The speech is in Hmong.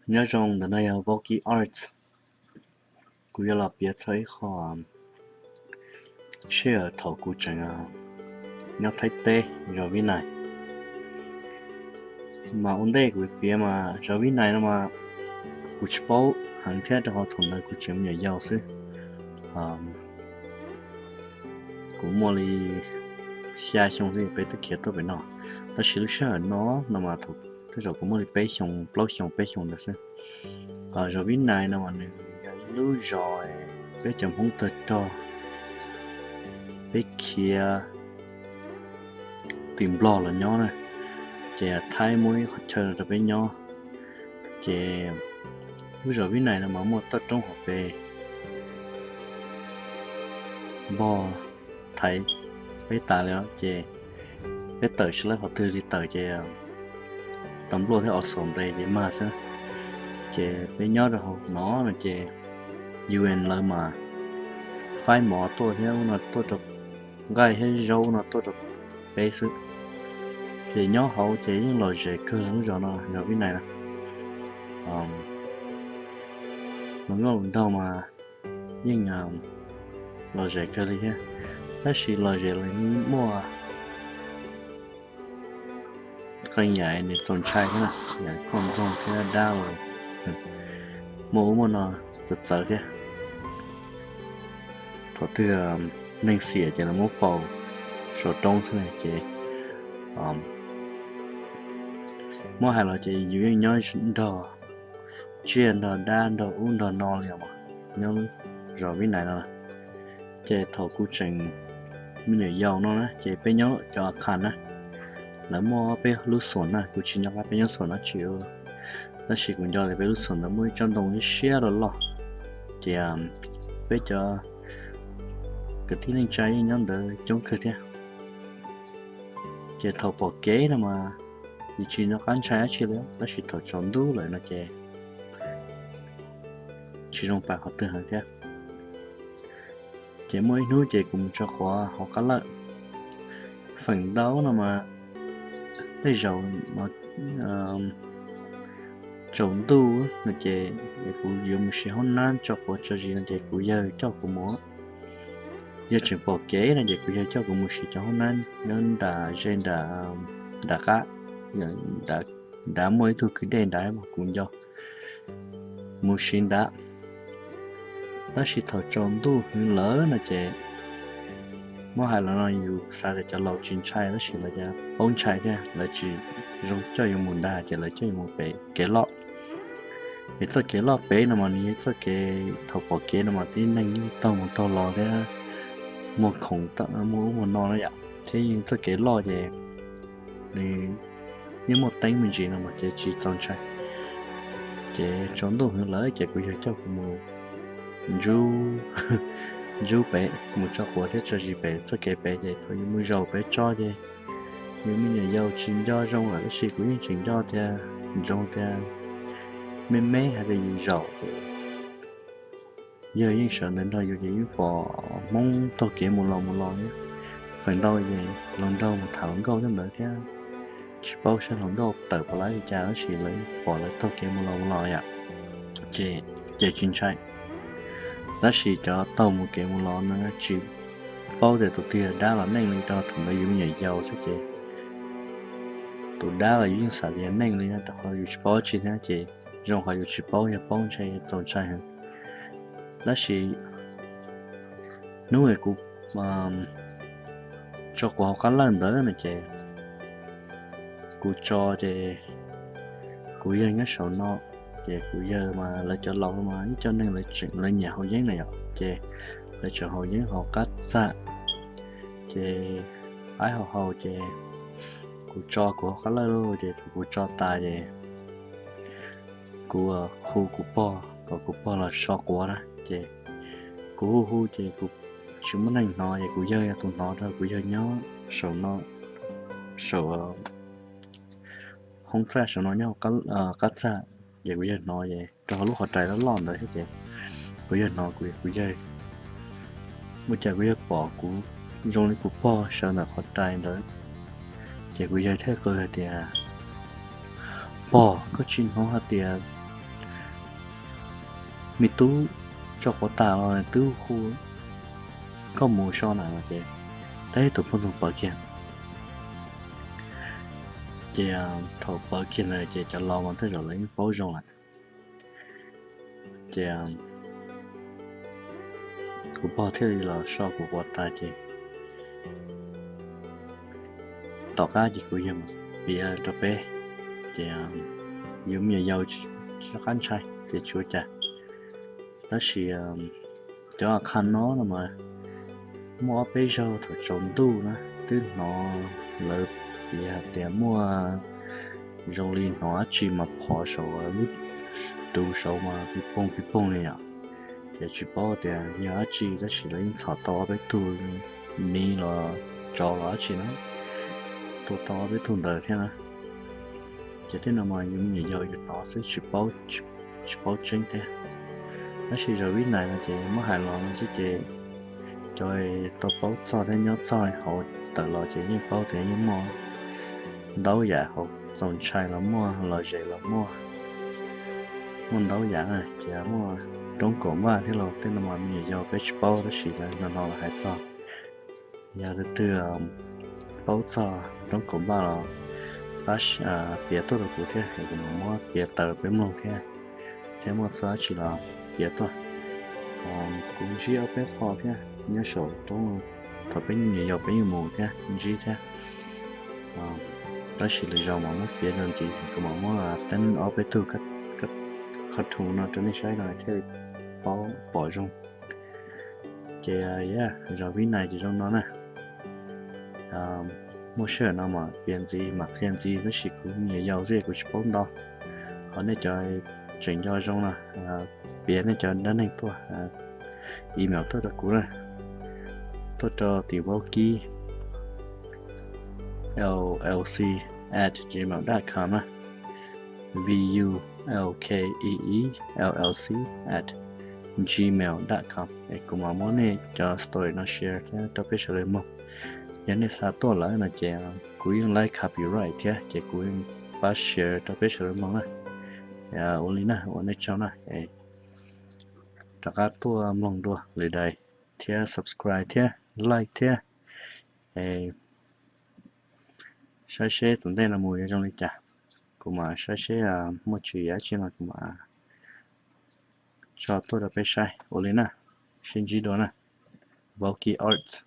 Nyob zoo, ntawm no yog Voki Arts. Kuv yuav los piav txog ib qho sij hawm thaum kuv tseem nyob Thaib teb zov Vib Nais. Mas ua ntej kuv piav mas zov Vib Nais no mas kuv tsis paub heev thiab rau qhov thaum ntawd kuv tseem me nyuam yaus xwb. Kuv muaj li xya xyoo xwb peb twb khiav tuaj pem no. Tab sis lub sij hawm no no mas tej zaum kuv muaj li peb xyoo, plaub xyoo, peb xyoo ntawd xwb. Zos Vib Nais no mas nws yog ib lub zos peb cov Hmoob tawg rog, peb khiav tim Nplog los nyob na, ces Thaib muab ib qhov chaw rau peb nyob. Ces lub zos Vib Nais no mas muaj toj roob hauv pes npog thaiv peb tas li, ces peb tawm tsis laib qhov twg li, tawm ces tau npluaj thiab os xos ntes ces mag xwb. Ces peb nyob rau hauv no no ces U N lawv mas faib mov tuaj thiab ub no tuaj rau, nqaij thiab zaub no tuaj rau peb xwb. Ces nyob hauv ces yeej lom zem kawg lub zos no, zos Vib Nais no. Hluas nkauj hluas nraug mas yeej lom zem kawg li thiab, tab sis lom zem los muaj qee yam nws txaus ntshai thiab, yam poj ntxoog thiab dab los muaj ub muaj no txawv txawv thiab. Thaum twg neeg xiam ces lawv muab faus saum roob xwb na, ces muab hais los ces yus yeej nyob nrog tsiaj nrog dab nrog ub nrog no li os, nyob zos Vib Nais no. Ces thaum kuv tseem me nyuam yaus no na ces peb nyob cov a khas na, lawv muaj peb lub xuam na, kuv tsis nco qab peb nyob xuam dab tsi, tab sis kuv nco tias peb lub xuam ntawd muaj ib tsob ntoo siab loj loj, ces peb cov kwv tij neej tsa yeej nyob ntawd coob kawg thiab. Ces thaum pom kev no mas yus tsis nco qab ntshai dab tsi li, tab sis thaum tsaus ntuj lawm no ces tsis zoo pais qhov twg heev thiab. Ces muaj ib hnub ces kuv mus tso quav hauv qab lawj. Feem ntau no mas tej zaum tsaus ntuj no ces kuv yuav mus siv hoob nab tso quav tso zis no ces kuv yawg coj kuv mus. Yog tseem pom kev no ces kuv yawg coj kuv mus siv cov hoob nab nyob nram ze nram qab, nrad muaj ib tug kwj dej nrad mas kuv nco mus siv nrad. Tab sis thaum tsaus ntuj hwv lawm no ces muab hais los no yus xav tias cov laus tsis ntshai tab sis lawv cov paub ntshai thiab lawv tsis zoo coj yus mus nrad ces lawv coj yus mus pem kev loj. Es txoj kev loj pem no mas nws yog txoj kev thaum pom kev no mas tib neeg yeej taug mus taug los thiab muag khoom muag ub muag no na yom, thiab yeej txoj kev loj ces nws yeej muaj teeb me ntsis no mas ces tsis txaus ntshai. Ces tsaus ntuj hwv lawm ces kuv yawg coj kuv mus ntsub, ntsub pem mus tso quav thiab tso zis pem txoj kev pem ces thaum yus mus zaum pem tso ces yus me nyuam yaus tsis nco zoo lawm tab sis kuv yeej tseem nco tias ntsoov tias me me hais tias yus zaum ces yawg yeej sawv ntawd nrog yus ces yeej pom Hmoob taug kev mus los mus los thiab. Feem ntau ces hluas nraug mus tham hluas nkauj thiab ntawd thiab tsis paub saib hluas nkauj tawm pom lawv li cas tab sis lawv pom lawv taug kev mus los mus los yom, ces ces tsis ntshai. Tab sis cov taug mus kev mus los no tsis paub tias tus twg yog dab los neeg li rau thaum ntawd yus me nyuam yaus xwb ces tus dab los yus yeej xav tias yog neeg li rau qhov yus tsis paub tsi thiab ces zoo qhov yus tsis paub, yog paub ntshe txaus ntshai heev. Tab sis hnub kuv tso quav hauv qab lawj ntawd no ces kuv tso ces kuv yawg nyob saum no, ces kuv yawg mas lawv cov laus mas ib co neeg lawv tseem lawv nyiam haus yeeb na yom, ces lawv tseem haus yeeb haus qab txaj, ces aib haus haus ces kuv tso kuv hauv qab lawj lauj, ces thaum kuv tso tas ces kuv hu kuv pog kom kuv pog los so quav na, ces kuv hu hu ces kuv tsis muaj neeg hnov ces kuv yawg yog tus hnov rau, kuv yawg nyob saum no, saum hoob txaj saum no nyob qab txaj, ces kuv yawg hnov ces rau hauv lub qhov rais loj loj ntawd thiab ces kuv yawg hnov kuv, kuv yawg ua cas kuv yawg pom kuv zoo li kuv pog sawv ntawm qhov rais ntawd, ces kuv yawg thiaj qw hais tias, Pog, koj tsis hnov hais tias me tub tso quav tas los twb hu koj mus so na no ces teb tus poj ntxoog pawv kiag. Ces thaum pawv kiag ntawd ces cov laus mas tej zaum lawv yeej paub zoo lawm. Ces kuv pog thiaj li los so kuv quav tas ces tom qab ces kuv yog piav rau peb, ces yus me nyuam yaus tsis qab ntshai ces tsis ua cas. Tab sis cov qha no no mas muaj ob peb zaug thaum tsaus ntuj na twb hnov lawv piav hais tias muaj zoo li hnov dab tsi mas phov saum lub ru saud mas pib poog pib poog li yom. Ces tsis paub tias yog dab tsi tab sis lawv yeej txhom tau ob peb tug miv los tsov los dab tsi na, tua tau ob peb tug ntawd thiab na. Ces tej no mas yus me nyuam yaus yus hnov xwb tsis paub tseeb thiab. Tab sis zaum vib nais no ces muab hais los no xwb ces cov tau paub txog thiab nyob txog hauv tawm los ces yeej paub tias yeej muaj ntau yam hauv txaus ntshai los muaj, los zem los muaj, muaj ntau yam na. Ces muaj roob kaum npaj thiab los tej no mas me nyuam yaus peb tsis paub tab sis lawv no no los hais txog. Yog leej twg paub txog roob kaum npaj los pab piav tuaj rau kuv thiab es kuv mam muab piav taws rau peb mloog thiab. Thiab muaj txog dab tsi los piav tuaj. Kuv ntsib ob peb qho thiab nyob saum roob, thaum peb me nyuam yaus peb yeej mus thiab ntsib thiab. Tab sis lwm zaus mam muab piav dua ntxiv, kuv mam muab teeb ob peb tug cartoon no rau nej saib no thiaj li paub pom zoo. Ces zaum vib nais ces zoo no na. Muaj sij hawm no mam piav ntxiv mam qhia ntxiv tab sis kuv me nyuam yaus xwb kuv tsis paub ntau. Ho nej cov tseem nco zoo no piav nej cov dab neeg tuaj, email tuaj rau kuv na, tuaj rau tim vaub kib L L C at gmail dot com na. V U L K E E L L C at gmail dot com es kuv mam muab nej cov story no share thiab rau peb sawv daws mloog. Yog nej xav tuaj lawm no ces kuv yeej laib copyright thiab ces kuv yeej pab share rau peb sawv daws mloog na. Ua li na, ua nej tsaug na. Rov qab tuaj mloog dua lwm daim thiab subscribe thiab like thiab. Saib seb tom ntej no mus yuav zoo li cas. Kuv mam saib seb muaj tswv yim dab tsi no kuv mam tso tuaj rau peb saib. Ua li na, sib ntsib dua na. Vaub kib Arts.